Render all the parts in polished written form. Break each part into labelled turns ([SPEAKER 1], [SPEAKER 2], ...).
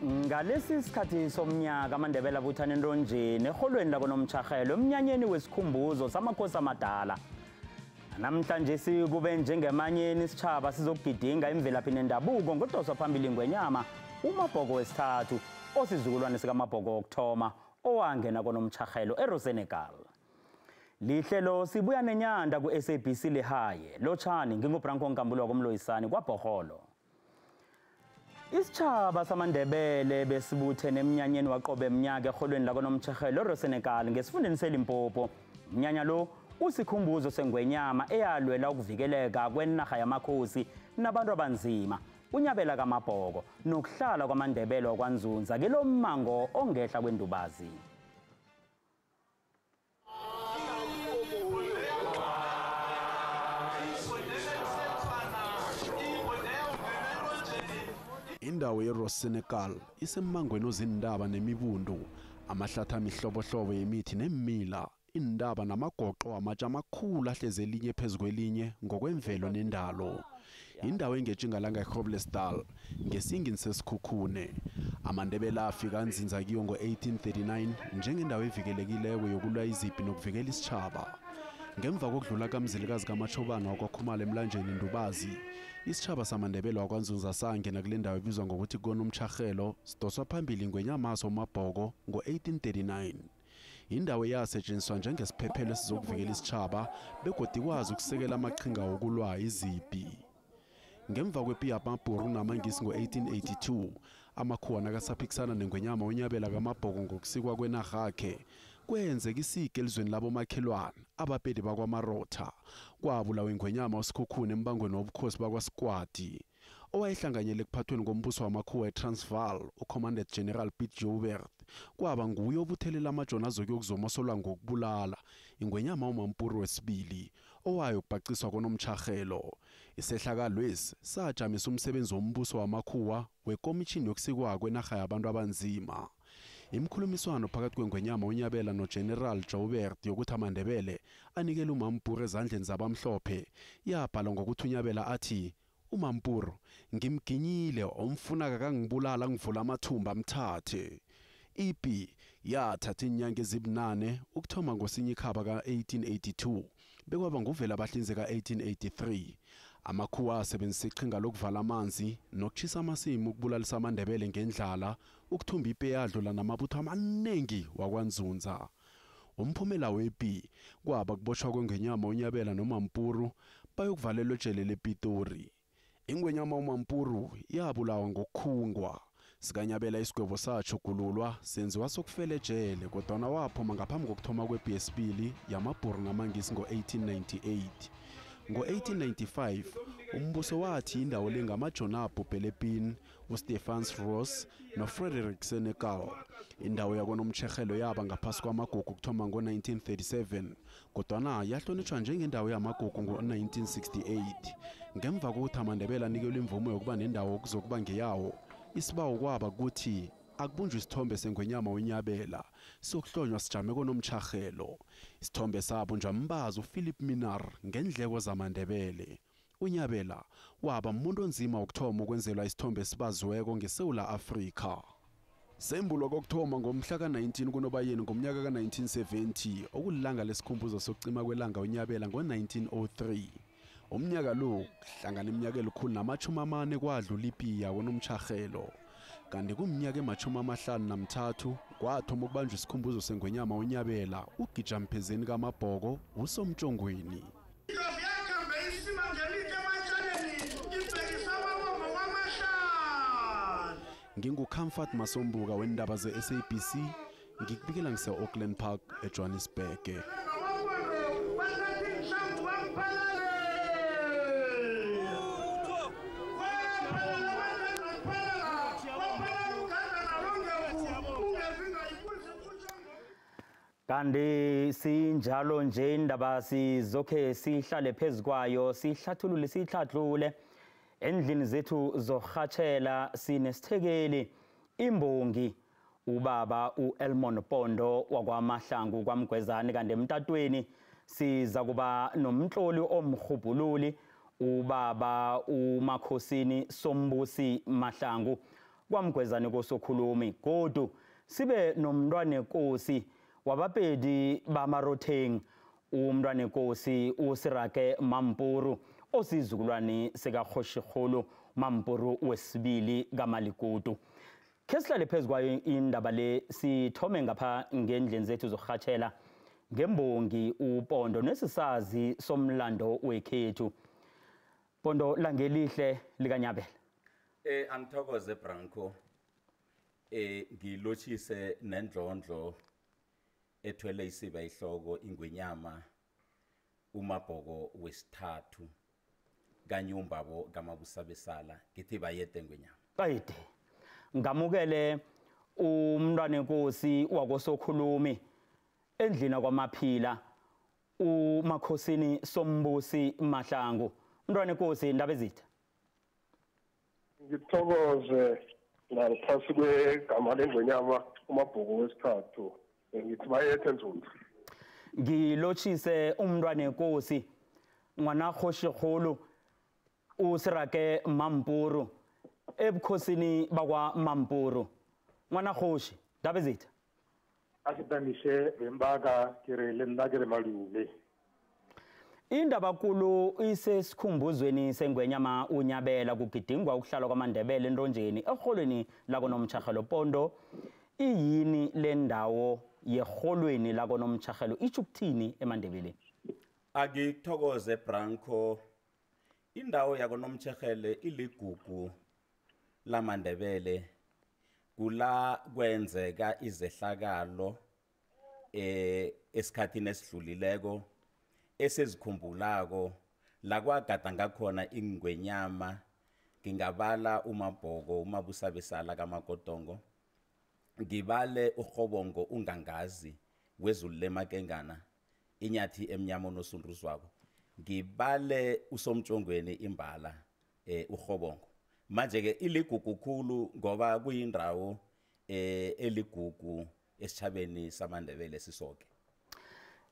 [SPEAKER 1] Ngalesi sikhathi somnyaka amaNdebele abuthana entonjeni erholweni lakonomtjharhelo emnyanyeni wesikhumbuzo samakhosi amadala. Namhlanje sikube njengemanyeni isitjhaba sizokugidinga imvelaphi nendabuko ngodoswa phambili ngwenyama uMabhoko wesithathu osizukulwane sikaMabhoko wokuthoma owangena konomtjharhelo eRosenegal. Lihlelo sibuya nenyanda ku-SABC Lehaye. Lotjhani, nginguBranko Nkambule wakoMloyisani kwaBhorholo. Isitjhaba samaNdebele besibuthene emnyanyeni waqobe mnyaka erholweni lakonomtjharhelo eRosenegal ngesifundeni seLimpopo. Umnyanya lo usikhumbuzo sengwenyama eyalwela ukuvikeleka kwenarha yamakhosi nabantu abanzima, uNyabela kaMabhoko nokuhlala kwamaNdebele wakwaNzunza kilo mmango ongehla kwendubazi.
[SPEAKER 2] Indawo yeRosenegal isemmangweni ozindaba nemibundu, amahlathi amihlobohlobo yemithi nemila, indaba namagoqo wamatshe amakhulu ahlezi elinye phezu kwelinye ngokwemvelo nendalo. Indawo engetjingalanga eGroblersdal ngesingini seSikhukhune. AmaNdebele afika anzinza kiyo ngo-1839 njengendawo evikelekileko yokulwa izipi nokuvikela isitjhaba. Ngemva kokudlula kaMzilikazi kaMatshobana wakwaKhumalo emlanjeni Ndubazi, isitjhaba samaNdebele wakwaNzunza sangena kule ndawo ebizwa ngokuthi konomtjharhelo sidoswa phambili ngwenyamaso uMabhoko ngo-1839. Indawo yasetshenziswa njengesiphephelo esizokuvikela isitjhaba begodu ikwazi ukusekela amaqhinga wokulwa izipi. Ngemva kwepi yamaBhuru namaNgisi ngo-1882, amakhuwa nakasaphikisana nengwenyama uNyabela kaMabhoko ngokusikwa kwenarha yakhe, kwenzeka isike elizweni labomakhelwane abaPedi bakwaMarotha. Kwabulawa ingwenyama uSikhukhune embangweni wobukhosi bakwaSikwadi. Owayehlanganyele ekuphathweni kombuso wamakhuwa eTransvaal, uCommandant General Piet Joubert, kwaba nguye obuthelela amajoni azokuyokuzomosolwa ngokubulala ingwenyama uMampuru wesibili owayokubhaciswa konomtjharhelo. Isehlakalwesi sajamisa umsebenzi wombuso wamakhuwa wekomitjhini yokusikwa kwenarha yabantu abanzima. Imkhulumiswano phakathi kwengwenyama uNyabela noGeneral Joubert yokuthi amaNdebele anikele uMampuru ezandleni zabamhlophe yabhalwa ngokuthi uNyabela athi, uMampuru ngimginyile omfuna kakangibulala ngivula amathumba amthathe. Ipi yathatha iinyanga ezibunane ukuthoma ngoSinyikhaba ka-1882 bekwaba nguvela abahlinze ka-1883. Amakhuwa asebenzisa iqhinga lokuvala amanzi nokutjhisa amasimu ukubulalisa amaNdebele ngendlala ukuthumba ipi eyadlula namabutho amanengi wakwaNzunza. Umphumela wepi kwaba kubotjhwa kwengwenyama uNyabela noMampuru bayokuvalelwa ejele lePitori. Ingwenyama uMampuru yabulawa ngokukhungwa. SikaNyabela isigwebo satjhugululwa senziwa sokufela ejele kodwana waphuma ngaphambi kokuthoma kwepi yesibili yamaBhuru namaNgisi ngo-1898. Ngo-1895 umbuso wathi indawo le ngamajoni abhubhele epini uStephans Ross noFrederick Senegal. Indawo yakonomtjherhelo yaba ngaphasi kwamagugu ukuthoma ngo-1937 kodwana yahlonitshwa njengendawo yamagugu ngo-1968. Ngemva kokuthi amaNdebele anikelwe imvumo yokuba nendawo okuzokuba ngeyawo, isibawo kwaba kuthi akubunjwe isithombe sengwenyama uNyabela siyokuhlonywa sijame konomtjharhelo. Isithombe sabunjwa mbazi uPhilip Minar ngendleko zamaNdebele. uNyabela waba umuntu onzima wokuthoma ukwenzelwa isithombe esibaziweko ngeSewula Afrika. Sembulwa kokuthoma ngomhla ka-19 kuNobayeni ngomnyaka ka-1970 okulilanga lesikhumbuzo sokucima kwelanga uNyabela ngo-1903. Umnyaka lo kuhlangana iminyaka 140 kwadlula ipi yakonomtjharhelo. Kanti kumnyaka ema-53 kwathoma ukubanjwa isikhumbuzo sengwenyama uNyabela uGijamphezeni kaMabhoko uSomtshongweni. NginguComfort Masombuka wendaba ze-SABC, ngikubikela ngise-Auckland Park eJohannesburg.
[SPEAKER 1] Kanti sinjalo nje indaba sizokhe sihlale phezu kwayo sihlathulule sihlahlule endlini zethu zokurhatjhela. Sinesithekeli imbongi ubaba uElmon Pondo wakwaMahlangu kwaMgwezane, kanti emtatweni siza kuba nomtloli omrhubhululi ubaba uMakhosini Sombusi Mahlangu. kwamgwezane kosokhulumi. Godu sibe nomntwanenkosi wabapedi bamarotheng, umntwanenkosi uSirake Mampuru, osizukulwane sikaKgoshikgolo Mampuru wesibili kaMalikutu. Khe sihlale phezu kwayo indaba le, sithome ngapha ngendleni zethu zokurhatshela ngembongi uPondo nesisazi somlando wekhethu. Pondo, langelihle likanyabela.
[SPEAKER 3] Angithokoze Branko. Ngilotshise nendlondlo ethwele isiba ihloko ingwenyama uMabhoko wesithathu kanyumbabo kaMabusabesala, ngithi bayede ngwenyama.
[SPEAKER 1] Bayede. Ngamukele umntwanenkosi wakosokhulumi endlini kwamaphila uMakhosini Sombusi Mahlangu. Mntwanenkosi, indaba ezitha.
[SPEAKER 4] Ngithokoze ngaphasi kwegama lengwenyama uMabhoko wesithathu, ngithi bayethe Nzunza.
[SPEAKER 1] Ngilotshise umntwanenkosi ngwana Kgoshikgolo uSirake Mampuru ebukhosini bakwa Mampuru. Ngwana Kgoshi, ndaba ezitha.
[SPEAKER 5] Asitamise bembaka ke re le nna ke re malume.
[SPEAKER 1] Indaba kulu isesikhumbuzweni sengwenyama uNyabela, kugidingwa ukuhlala kwaMandebele entonjeni erholweni lakonomtshahelo. Pondo, iyini le ndawo yerholweni lakonomtshahelo, itsho ukuthini eMandebeleni?
[SPEAKER 3] Angithokoze Branko. Indawo yakonomtshahelo iligugu laMandebele, kula kwenzeka izehlakalo esikhathini esidlulileko esizikhumbulako, la kwagada ngakhona ingwenyama. Ngingabala uMabhoko uMabusabesala kaMagodongo, ngibale uRhobongo ungangazi wezulu lemakengana inyathi emnyama onosunduzwako, ngibale uSomtshongweni imbala uRhobongo. Manje ke iligugu khulu ngoba kuyindawo eligugu esichabeni samaNdebele sisoke.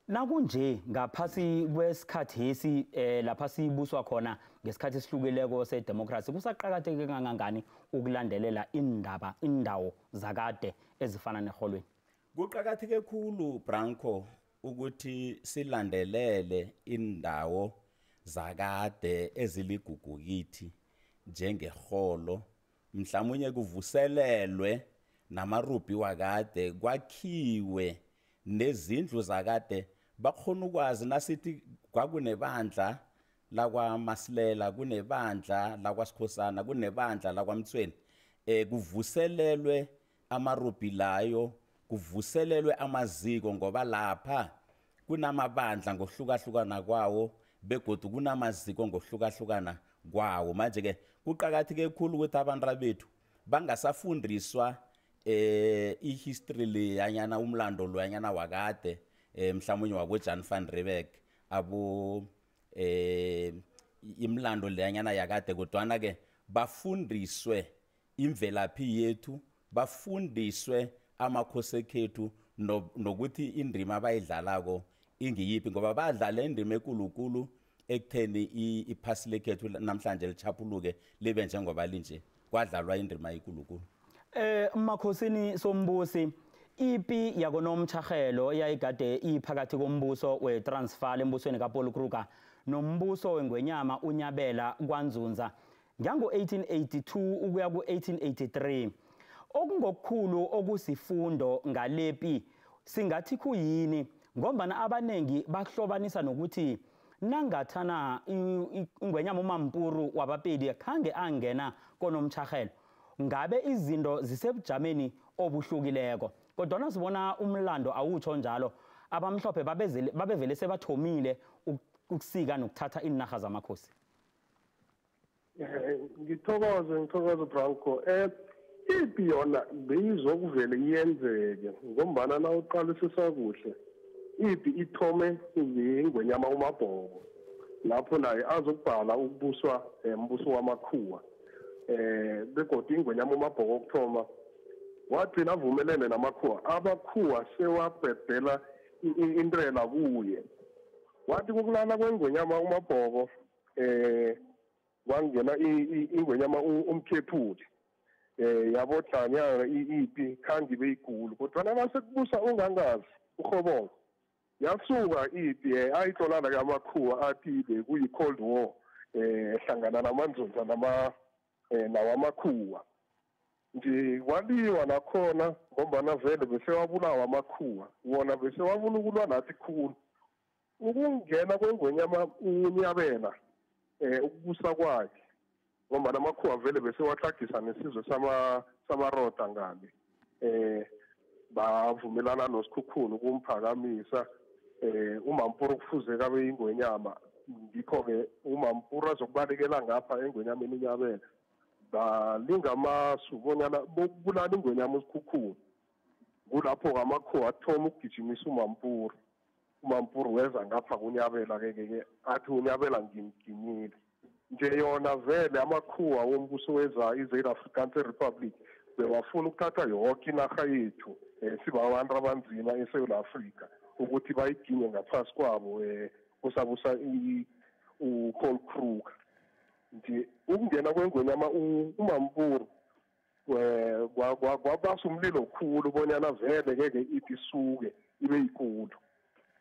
[SPEAKER 1] Nakunje ngaphasi kwesikhathesi lapha sibuswa khona ngesikhathi esihlukileko sedemocracy, kusaqakatheke kangangani ukulandelela indaba indawo zakade ezifana neholweni?
[SPEAKER 3] Kuqakatheke khulu Branko ukuthi silandelele indawo zakade eziligugu kithi njengeholo, mhlawumnye kuvuselelwe namarubhi wakade, kwakhiwe nezindlu zakade, bakhona ukwazi nasithi kwakunebandla lakwaMasilela, kunebandla lakwaSikhosana, kunebandla lakwaMtsweni, kuvuselelwe amarubhi layo, kuvuselelwe amaziko, ngoba lapha kunamabandla ngokuhlukahlukana kwawo begodu kunamaziko ngokuhlukahlukana kwawo. Manje ke kuqakatheke khulu ukuthi abantu bethu bangasafundiswa ihistory le yanyana, umlando lo yanyana wakade, mhlawumnye wabo Jan van Riebeeck, abo imlando le yanyana yakade, kodwana ke bafundiswe imvelaphi yethu, bafundiswe amakhosi ekhethu nokuthi indima abayidlalako ingiyiphi, ngoba badlala indima ekulukulu ekutheni iphasi lekhethu namhlanje lichapuluke libe njengoba linje, kwadlalwa indima ekulukulu.
[SPEAKER 1] Makhosini Sombusi, ipi yakonomtshahelo eyayigade iphakathi kombuso weTransvaal embusweni kaPaul Kruger nombuso wengwenyama uNyabela kwaNzunza ngango-1882 ukuya ku-1883, okungokukhulu okusifundo ngalepi singathi kuyini? Ngombana abanengi bahlobanisa nokuthi nangathana ingwenyama uMampuru wabapedi khange angena konomtshahelo, ngabe izinto zisebujameni obuhlukileko. Kodwana sibona umlando awutsho njalo, abamhlophe babevele sebathomile ukusika nokuthatha iinarha zamakhosi.
[SPEAKER 4] Ngithokoze Branko. Ipi yona beyizokuvele iyenzeke, ngombana nawuqalisisa kuhle ipi ithome ngengwenyama uMabhoko, lapho naye azokubhala ukubuswa mbuso wamakhuwa. Begodu ingwenyama uMabhoko okuthoma wagcina avumelene namakhuwa, abakhuwa sewabhebhela intela kuye. Wathi kokulala kwengwenyama uMabhoko kwangena ingwenyama uMkhephuli. Yabodlanyana ipi khange ibe yikulu, kodwana nasekubusa ungangazi uRhobongo yasuka ipi ayitlolana ke amakhuwa athi bekuyi-Cold War hlangana namanzunza nawamakhuwa. Nje kwaliwa nakhona ngombana vele besewabulawa amakhuwa, wona besewabula ukulwa nathi khulu. Ukungena kwengwenyama uNyabela ukubusa kwakhe, ngombana amakhuwa vele besewatlhagisa nesizwe samaroda ngale, bavumelana noSikhukhuni ukumphakamisa uMampuru kufuze kabe ingwenyama. Ngikho-ke uMampuru azokubalekela ngapha engwenyameni uNyabela, balinga amasu bonyana bokubulala ingwenyama uSikhukhuni. Kulapho-ke amakhuwa athoma ukugijimisa uMampuru. uMampuru weza ngapha kuNyabela ke athi uNyabela ngimginyile. Nje yona vele amakhuwa wombuso weza i-Zuid-Afrikaanse Republic bewafuna ukuthatha yonke inarha yethu sibabantu abanzima eSouth Africa ukuthi bayiginye ngaphasi kwabo kusabusa uPaul Kruger. Nje ukungena kwengwenyama uMampuru kwabasa umlilo khulu bonyana vele ke ithi isuke ibe yikulu,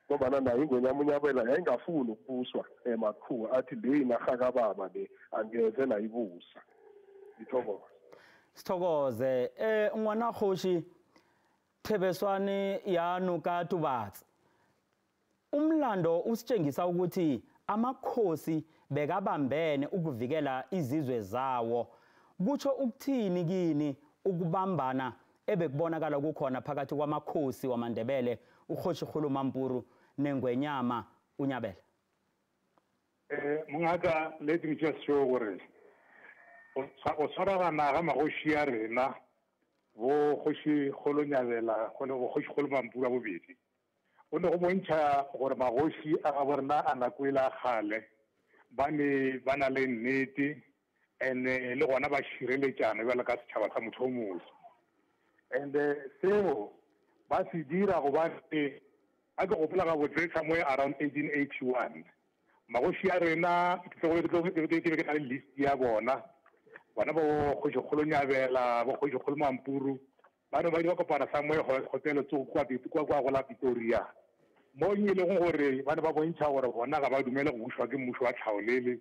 [SPEAKER 4] ngombana nayo ingwenyama uNyabela yayingafuni ukubuswa emakhuwa, athi le inarha kababa le angeze nayibusa. Ngithokoze.
[SPEAKER 1] Sithokoze. Ngwana kgoši Thebeswane ya Noka Tubatse, umlando usitshengisa ukuthi amakhosi bekabambene ukuvikela izizwe zawo. Kutsho ukuthini kini ukubambana ebekubonakala kukhona phakathi kwamakhosi wamaNdebele uKgoši Kgolo Mampuru nengwenyama uNyabela?
[SPEAKER 5] Mongaka, let me just show gore o tshwaragana ga magoši a rena bo Kgoši Kgolo Nyabela le bo Kgoši Kgolo Mampuru a bobedi, go ne go bontšha gore magoši a ga borena a nako e la kgale ba ne ba na le nnete and le gona ba šireletšana bjalo ka setšhaba sa motho o moso. And seo ba se dira gobane a ke gopola gabotse somewhere around 1881 magoši a rena ke be ke na le list ya bona, bona bo Kgoši Kgolo Nyabela, bo Kgoši Kgolo Mampuru, ba ne ba ile ba kopana somewhere hotele tso kwa go la Pretoria, mo e leng gore ba ne ba bontšha gore bona ga ba dumele go bušwa ke mmušo wa tlhaolele,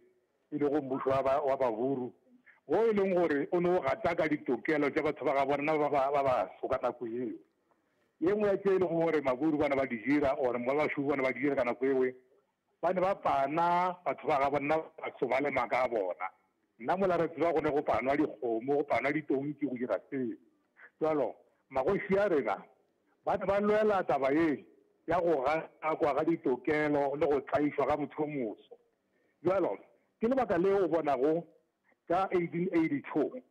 [SPEAKER 5] e lego mmušo wa Baburu, wo e leng gore o ne o gataka ditokelo tša batho ba ga bona ba baso ka nako eo. Ye nngwe ya tše e lego gore Maburu ba ne ba di dira or ba bašubu ba ne ba di dira ka nako ewe, ba ne ba pana batho ba ga bona batho ba le maka a bona. Nna mola re tseba go ne go panwa dikgomo, go panwa ditonki go dira seo. Jalo magoši a rena ba ne ba lwela taba ye ya go gatakwa ga ditokelo le go tlaišwa ga motho o moso. Jalo ke lebaka leo o bonago ka 1882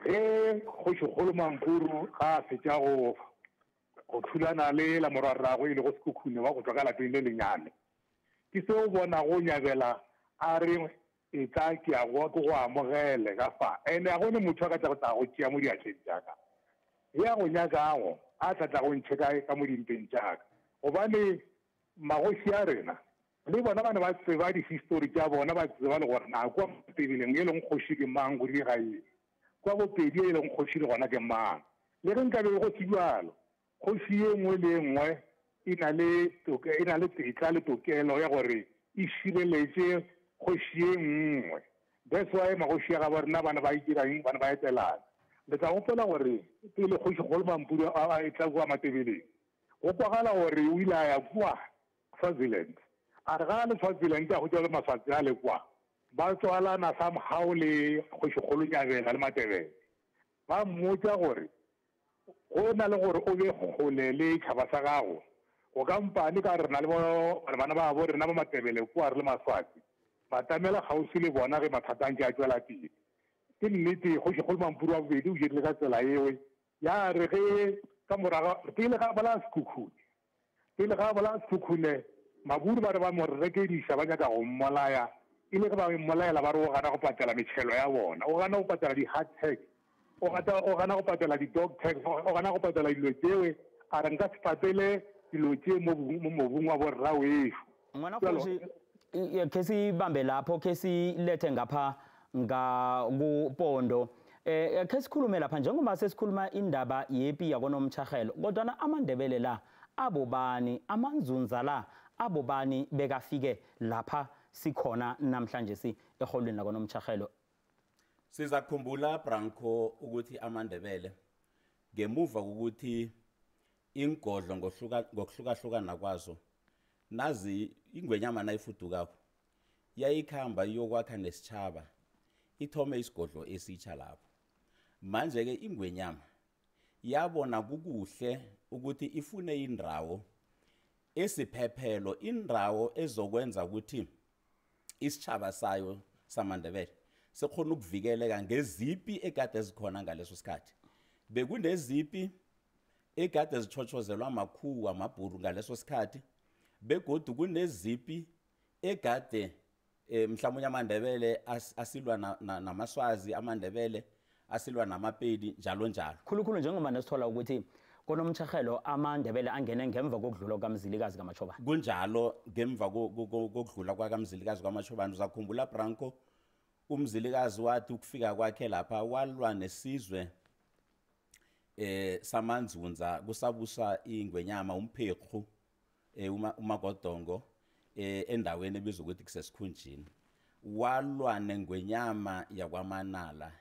[SPEAKER 5] ge Kgoši Kgolo Mampuru ga a fetša go thulana le la morwarragwe e lego Sekhukhune wa go tšwa ka lapeng le lenyane, ke seo o bonago Nyabela a re etla ke a go ke go amogele ka fa, ene a gone motho a ka tla go tla go tšea mo diatleng tša ka, ya go nyakago a tla tla go ntšhe ka mo dimpeng tša ka. Gobane magoši a rena le bona ba ne ba tseba di-history tša bona, ba tseba le gore na kwa Matebeleng e leng kgoši ke mang, go diega eng, kwa Bopedi e leng kgoši le gona ke mang. Le ge nkabe go se bjalo, kgoši ye nngwe le ye nngwe e na le tetla le tokelo ya gore e šireletše kgoši ye nngwe. That's why magoši a ga rena ba ne ba itirang, ba ne ba etelana. Le tla gopola gore pele Kgoši Kgolo Mampuru a etla kua Matebeleng, go kwagala gore o ile a ya kua Swaziland, a re ga le Swaziland a hwetša le Maswatsi a le kwa ba tswalana somehow le Kgoši Kgolo Nyabela le Matebele, ba mmotša gore go na le gore o be kgole le tšhaba sa gago, go kampane ka rena le bana ba bo rena ba Matebele kua re le Maswatsi, batamela kgauswi le bona ge mathata a ntše a tšwela pele. Ke nnete Kgoši Kgolo Mampuru wa bobedi o dirile ka tsela eo, ya re ge ka morago pele ga bolaya Sekhukhune, pele ga bolaya Sekhukhune Maburu ba re ba mo rekediša ba nyaka go mmolaya, e le ge ba mmolaela ba re o gana go patela metšhelo ya bona, o gana go patela di-hard tax, o gana go patela di-dog tax, o gana go patela dilo tšewe, a re nka se patele dilo tše mo mobung wa borrawešo.
[SPEAKER 1] Ngwana kgoši, ke sibambe lapho, ke silethe ngapha nga kuPondo. Ke sikhulume lapha njengoba sesikhuluma indaba yepi yakonomtshahelo, kodwa amaNdebele la abobani, amaNzunza la abobani bekafike lapha sikhona namhlanje si eholweni lakonomtshahelo?
[SPEAKER 3] Sizakhumbula Branko ukuthi amaNdebele ngemuva kokuthi ingodlo ngokuhlukahlukana kwazo nazi ingwenyama nayifudukako yayikhamba iyokwakha nesitshaba ithome isigodlo esitsha lapho. Manje-ke ingwenyama yabona kukuhle ukuthi ifune indawo esiphephelo, indawo ezokwenza ukuthi isitshaba sayo samaNdebele sikhona ukuvikeleka ngezipi ekade zikhona ngaleso sikhathi. Bekunezipi ekade zichochozelwa amakhuwa amabhuru ngaleso sikhathi, begodu kunezipi ekade mhlawumbe amaNdebele asilwa namaSwazi, amaNdebele asilwa namapedi njalo njalo.
[SPEAKER 1] Khulukhulu njengoba nesithola ukuthi konomtshahelo amaNdebele angene ngemva kokudlula kukaMzilikazi kaMatshobana.
[SPEAKER 3] Kunjalo, ngemva kokudlula kwakaMzilikazi kaMatshobana. Uzakhumbula Branko, uMzilikazi wathi ukufika kwakhe lapha walwa nesizwe samanzunza kusabusa ingwenyama uMphekhu uMagodongo endaweni ebizwa ukuthi kusesikhunjini. Walwa nengwenyama yakwaManala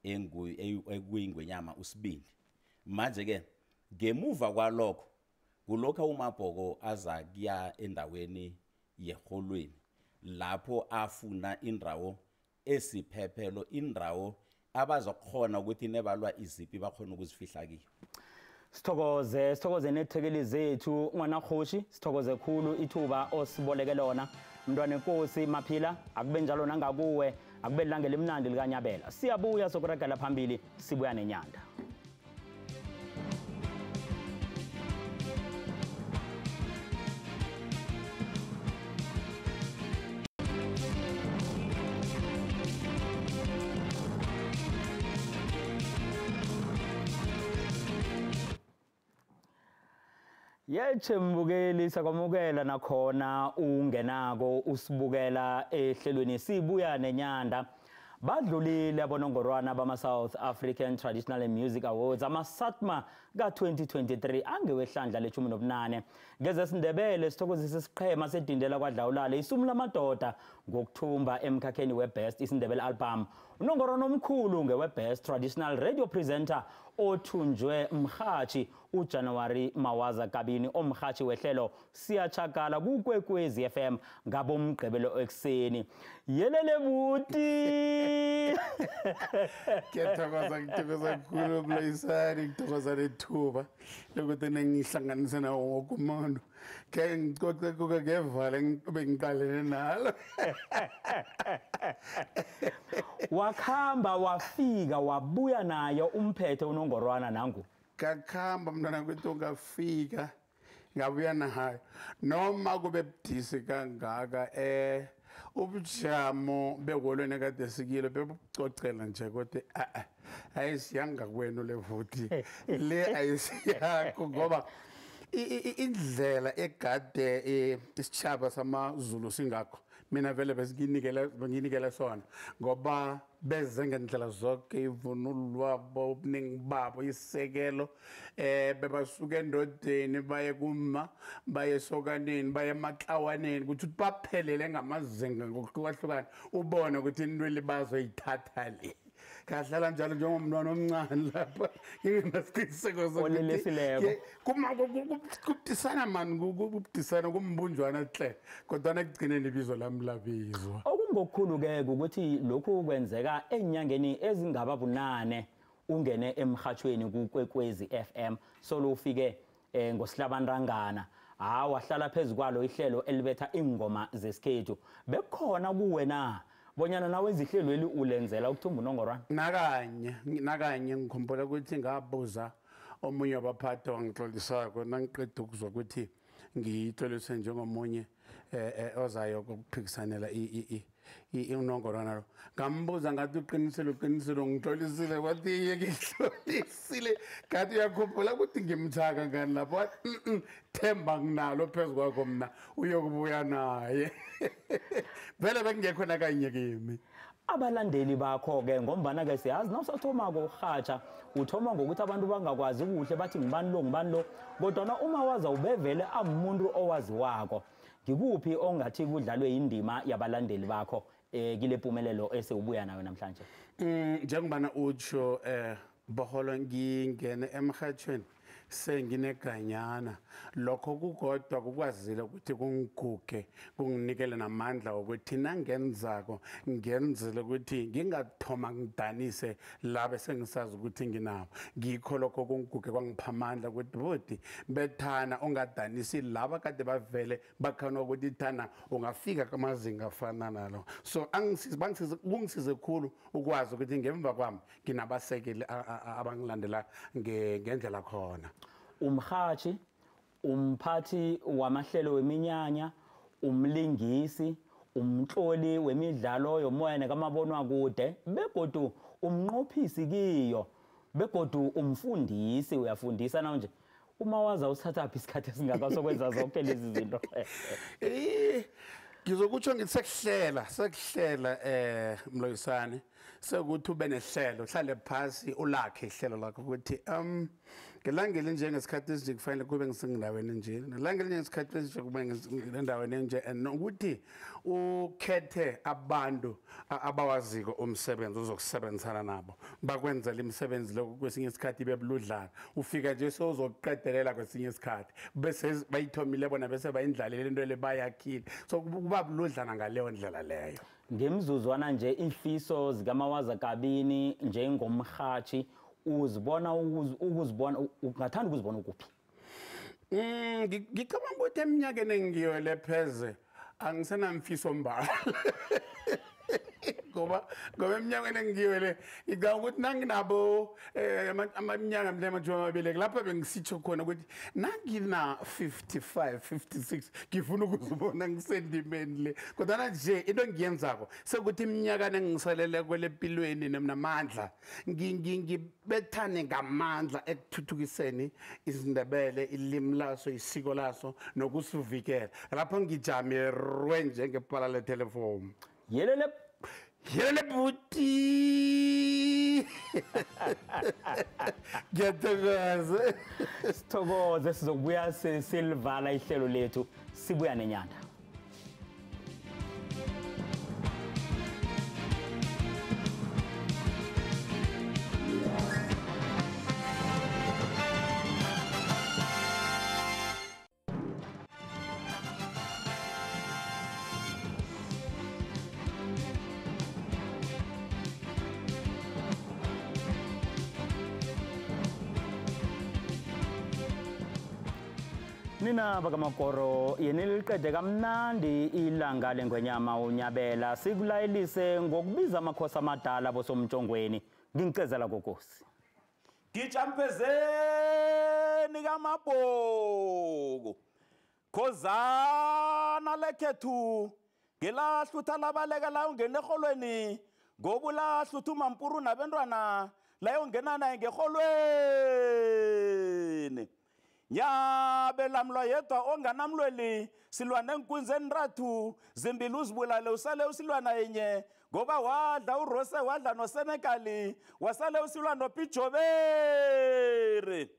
[SPEAKER 3] ekuyingwenyama uSibindi. Manje-ke ngemuva kwalokho kulokho uMabhoko aza kuya endaweni yeholweni lapho afuna indawo esiphephelo, indawo abazokhona ukuthi nebalwa iziphi bakhona ukuzifihla kiyo.
[SPEAKER 1] Sithokoze, sithokoze nethekeli zethu ngwana Kgoshi, sithokoze khulu ithuba osiboleke lona. Mntwana enkosi Maphila, akube njalo nangakuwe, akube ilanga elimnandi likanyabela. Siyabuya sokuragela phambili, sibuya nenyanda. Yeche mbukeli, sakwamukela nakhona ungenako usibukela ehlelweni sibuya nenyanda. Badlulile abonongorwana bama-South African Traditional Music Awards ama-SATMA ka-2023 angewehlandla le-18. NgezesiNdebele sithokozisa isiqhema sedindela kwadlawulale isumu lamadoda ngokuthumba emkhakheni we-Best isiNdebele Album. Unongorwana omkhulu ngewe-Best Traditional Radio Presenter othunjwe mhathi uJanuary Mawaza Kabini, omhathi wehlelo Siyachakala kuKwekwezi FM ngabomgqibelo ekuseni. Yelele buti.
[SPEAKER 6] Ngiyathokoza, ngithokoza kakhulu Mloyisani, ngithokoza lethuba lokuthi ningihlanganise nawo wonke umuntu. Ke ngicoce kuke ngevale bengiqalene nalo.
[SPEAKER 1] Wakhamba wafika wabuya nayo umphethe unongorwana nangu.
[SPEAKER 6] Kakhamba mntwana kwethu ngafika ngabuya nayo noma kube budisi kangaka ubujamo bekolweni kade sikilo bebucocela nje kodwa ayisiyanga kwenu le futhi le ayisiyakho ngoba indlela egade isitshaba samaZulu singakho mina vele benginikele sona ngoba beze ngendlela zonke ivunulo lwabo ubuningi babo isekelo bebasuka endodeni baye kuma baye sokaneni baye emaxawaneni ukuthi baphelele ngamazinga ngokuhlukahlukana ubone ukuthi intweli bazoyithatha le. Kahlala njalo njengomntwana omncane lapha ngingenasiqiniseko sokuthi kubudisana mani, kubudisana kumbunjwana hle kodwana ekugcineni ibizo lami labizwa.
[SPEAKER 1] Okungokukhulu-ke ukuthi lokhu kwenzeka enyangeni ezingaba 8 ungene emhathweni kuKwekwezi FM solo ufike ngosihlabantangana wahlala phezu kwalo ihlelo elibetha ingoma zesikhethu. Bekukhona kuwe na bonyana nawe izihlelweli ulenzela ukuthumba unongorwana?
[SPEAKER 6] Nakanye ngikhumbula ukuthi ngabuza omunye wabaphathi wangixolisako nangiqeda ukuzwa ukuthi ngiyitolise njengomunye ozayo ukuphikisanela unongorwana lo. Ngambuza ngathi uqinisile ngixolisile, wathi iye ngixolisile. Ngathi uyakhumbula ukuthi ngimthaka ngani lapho, wathi themba nginalo phezu kwakho mna uyokubuya naye. Vele bekungekho nakanye kimi.
[SPEAKER 1] Abalandeli bakho-ke, ngombana-ke siyazi nawusathomako ukurhatjha uthoma ngokuthi abantu bangakwazi kuhle, bathi ngibani lo, ngibani lo, kodwana uMawaza ubevele amuntu owaziwako. Ngikuphi ongathi kudlalwe indima yabalandeli bakho kile pumelelo esewubuya nayo namhlanje?
[SPEAKER 6] Njengobana utsho Boholo, ngingene emhathweni sengineganyana, lokho kukodwa kukwazile ukuthi kungiguge, kunginikele namandla wokuthi nangenzako ngenzele ukuthi ngingathoma ngidanise labe sengisazi ukuthi nginabo. Ngikho lokho kungiguge kwangipha amandla ukuthi bodi bethana ungadanisi laba kade bavele bakhona ukuthi thana ungafika kumazinga afana nalo. So kungisize khulu ukwazi ukuthi ngemva kwami nginabasekeli abangilandela ngendlela khona.
[SPEAKER 1] Umhathi, umphathi wamahlelo weminyanya, umlingisi, umtloli wemidlalo yomoya nekamabonwakude, begodu umnqophisi kiyo, begodu umfundisi, uyafundisa na nje. UMawaza usithathaphi isikhathi esingaka sokwenza zonke lezi zinto?
[SPEAKER 6] Ngizokutsho ngithi sekuhlela Mloyisane, sekuthi ube nehlelo, uhlale phasi ulakhe ihlelo lakho ukuthi ngelanga elinje ngesikhathi esinje kufanele kube ngisendaweni enje, nelanga elinje ngesikhathi esinje kube ngisendaweni enje, and nokuthi ukhethe abantu abawaziko umsebenzi ozokusebenzisana nabo, bakwenzela imisebenzi lokho. Kwesinye isikhathi ibe buludlana, ufika nje sewuzokuqedelela kwesinye isikhathi bese bayithomile bona, bese bayindlalele into le bayakhile, so kuba buludlana ngaleyo ndlela leyo.
[SPEAKER 1] Ngemzuzwana nje, ifiso zikaMawaza Kabini njengomhathi, uzibona ukuzibona ungathanda ukuzibona ukuphi?
[SPEAKER 6] Ngicabanga ukuthi eminyakeni engiyo lepheze angisenamfiso mbala. Ngoba eminyakeni engiyo le ngicabanga ukuthi nanginabo iminyaka mhlawumbe 20 lapha bengisitsho khona ukuthi nangina 55 56 ngifuna ukuzibona ngisendimeni le, kodwa nje into engiyenzako sekuthi iminyaka engisalele kwelempilweni namandla ngibethane ngamandla ekuthuthukiseni isiNdebele, ilimi laso, isiko laso nokusivikela. Lapho ngijame rwe njengebhala le-telephone.
[SPEAKER 1] Yelele
[SPEAKER 6] yelele buti. Ngiyathokoza.
[SPEAKER 1] Sithokoze, sizokubuya silivala ihlelo lethu, sibuya nenyanda. Nina bakamakoro, yeniliqede kamnandi ilanga lengwenyama uNyabela, sikulayelise ngokubiza amakhosi amadala bosomtshongweni. Ngingicezela kokosi.
[SPEAKER 3] Gijampezeni kamabhoko, khozana lekhethu, ngelahlutha labaleka la ungena erholweni, ngoba ulahlutha uMampuru nabentwana la yongena naye ngerholweni. Nyabela mlwa yedwa onganamlweli, silwa neenkunzi enrathu zimbili uzibulale usale usilwana yenye, ngoba wadla uRose wadla noSenekali wasale usilwa noPijobere.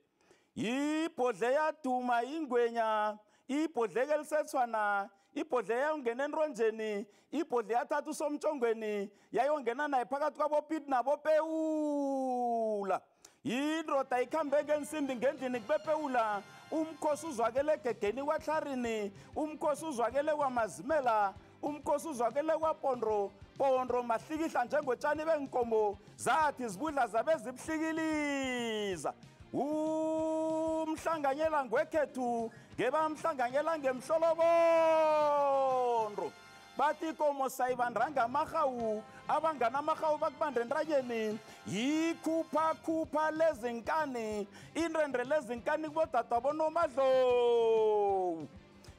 [SPEAKER 3] Ibhodle yaduma ingwenya, ibhodleke elisethwana, ibhodle yayongena enronjeni, ibhodle yathatha usomtshongweni yayongena naye phakathi kwabopiti nabopewula. Indoda ikhambe ngensimbi ngendlini kubepewula, umkhosi uzwakele egegeni kwahlarini, umkhosi uzwakele kwamazimela, umkhosi uzwakele kwapondo pondo mahlikihla njengotshani benkomo, zathi zibudla zabe zibhlikiliza. Umhlanganyela ngwekhethu ngebamhlanganyela ngemhlolobondo, bathi ikomo sayibandanga amarhawu, abangana amarhawu bakubanda entanyeni. Yikhuphakhupha lezinkani, inrendre lezinkani kubodada bonomadlowu.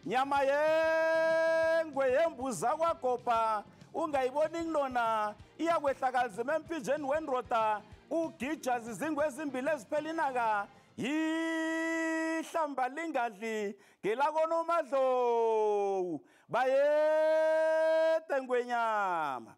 [SPEAKER 3] Nyama yengwe yembuza kwagopa, ungayiboni ngilona, iyakwehlakalzima emphinjeni wendoda, ugija zizingwe ezimbili eziphela inaka, yihlamba lingadli ngelakonomadlowu. Bayete ngwenyama.